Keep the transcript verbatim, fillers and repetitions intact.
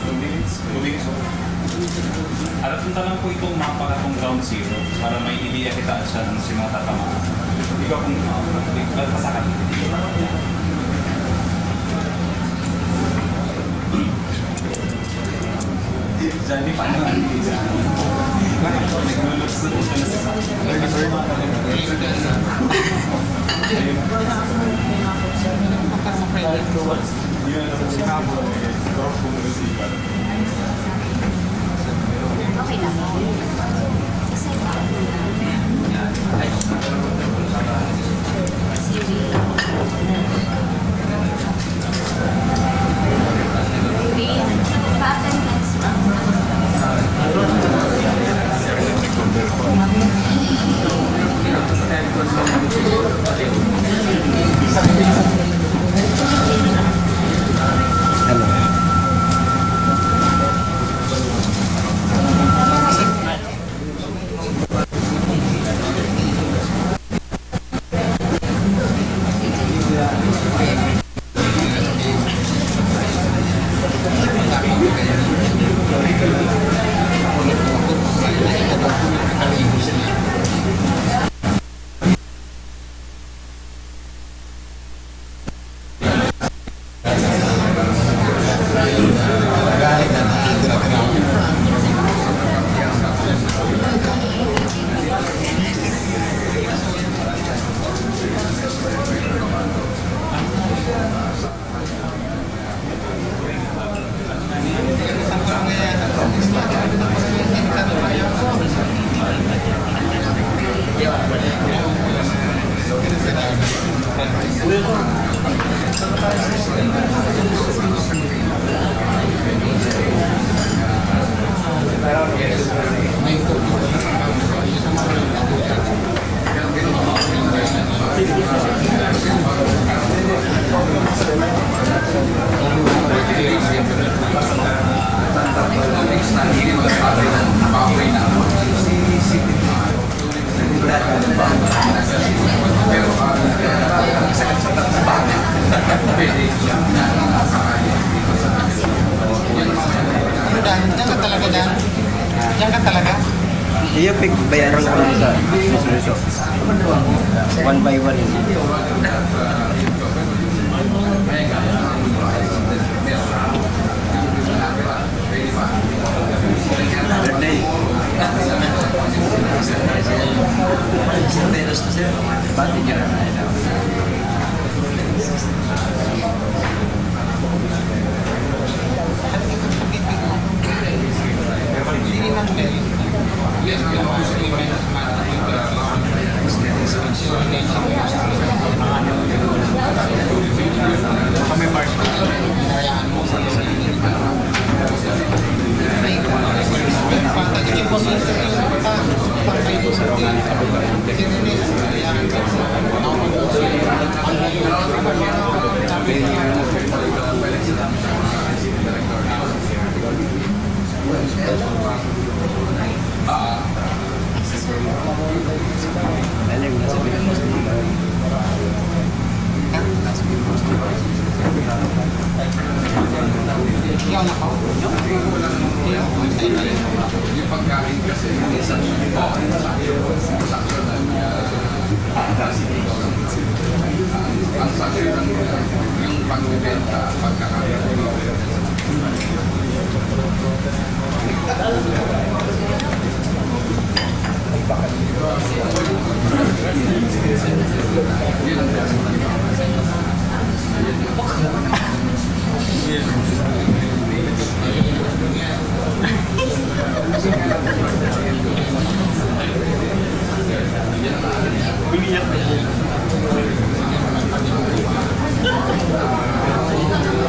Two minutes, two minutes. Aratun ta lang po itong mapa katong ground zero para may ideya kita siya ng si mga tatamaan. Di ba kung, uh, di ba, pasakan? Johnny, paano ang ideya? Nagluluto na sa Okay lang. Kasi Ano, Dan? Diyan ka talaga, Dan? Diyan ka talaga? Iyo, pig, bayaran ko lang sa suso. One by one.